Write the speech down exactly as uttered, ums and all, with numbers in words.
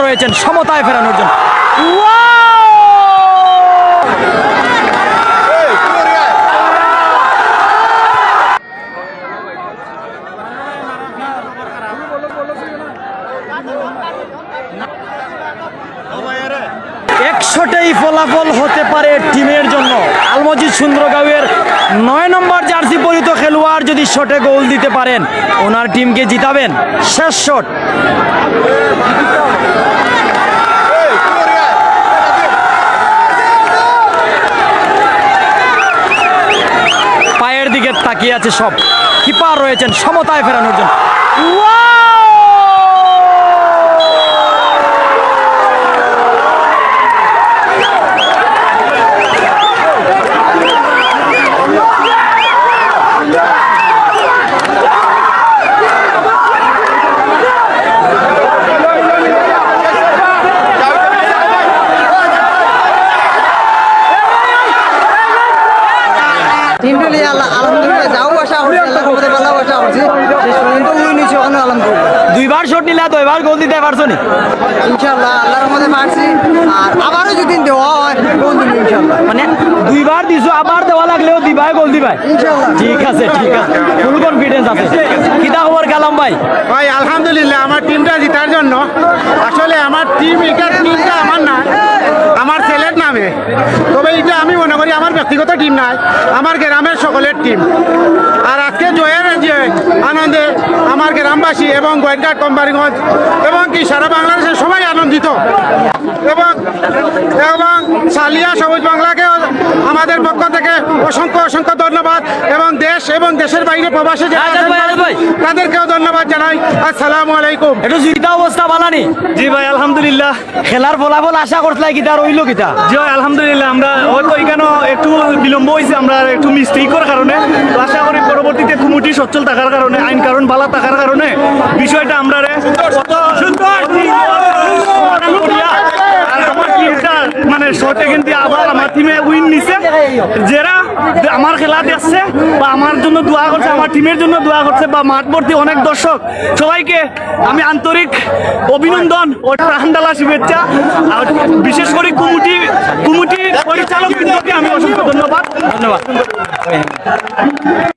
রয়েছেন সমতায় ফেরানোর জন্য। এক শটেই ফলাফল হতে পারে টিমের জন্য। আলমজিদ সুন্দরগাঁওয়ের নয় নম্বর জার্সি পরিহিত খেলোয়াড় যদি শটে গোল দিতে পারেন, ওনার টিমকে জিতাবেন। শেষ শট। পায়ের দিকে তাকিয়ে আছে সব। কিপার রয়েছেন সমতায় ফেরানোর জন্য। টিমটা নিয়ে আল্লাহ, আলহামদুলিল্লাহ, যাও আশা করছি, আল্লাহর রহমতে ভালো আশা করছি। শেষ পর্যন্ত উইন হয়েছে ওখানে, আলহামদুলিল্লাহ। দুইবার শট নিলা, দুইবার গোল দিতে পারছো নি? ইনশাআল্লাহ, আল্লাহর রহমতে পারছি। আর আবারও যদি দেওয়া হয়, গোল দিব ইনশাআল্লাহ। মানে, দুইবার দিছো, আবার দেওয়া লাগলেও দিবায়, গোল দিবায়। ইনশাআল্লাহ। ঠিক আছে, ঠিক আছে, ফুল কনফিডেন্স আছে। কিতা খবর কালাম ভাই? ভাই, আলহামদুলিল্লাহ, আমার টিমটা জিতার জন্য। আসলে আমার টিম, এটা টিমটা আমার না, আমার ছেলের নামে। তবে এটা আমি মনে করি আমার ব্যক্তিগত টিম নয়, আমার গ্রামের সকলের টিম। আর আজকে জয়ের যে আনন্দে আমার গ্রামবাসী এবং গোয়েন্দঘাট কোম্পানিগঞ্জ এবং কি সারা বাংলাদেশের সবাই আনন্দিত। এবং, এবং সালিয়া সবুজ বাংলাকেও, আমাদের পক্ষ থেকে অসংখ্য অসংখ্য ধন্যবাদ। এবং দেশ এবং দেশের বাইরে প্রবাসে যারা আছেন, তাদেরকেও ধন্যবাদ জানাই। আসসালামু আলাইকুম। একটু জিতা অবস্থা বালানি? জি ভাই, আলহামদুলিল্লাহ। খেলার ফলাফল আশা করছিলাই কিতা, রইল কিতা? জি ভাই, আলহামদুলিল্লাহ, আমরা হয়তো এখানে একটু বিলম্ব হয়েছে, আমরা একটু মিস্টেকর কারণে। তো আশা করি পরবর্তীতে কমিটি সচ্ছল থাকার কারণে, আইন কানুন ভালা থাকার কারণে বিষয়টা আমরা রে সুন্দর, সুন্দর। আর আমার টিমটা, মানে, শটে কিন্তু আবার আমার টিমে উইন নিছে। যারা আমার খেলা দেখছে বা আমার জন্য দোয়া করছে, আমার টিমের জন্য দোয়া করছে বা মাঠ ভর্তি অনেক দর্শক, সবাইকে আমি আন্তরিক অভিনন্দন ও প্রাণঢালা শুভেচ্ছা। আর বিশেষ করে কমিটি, কমিটির পরিচালক বৃন্দকে আমি অসংখ্য ধন্যবাদ। ধন্যবাদ।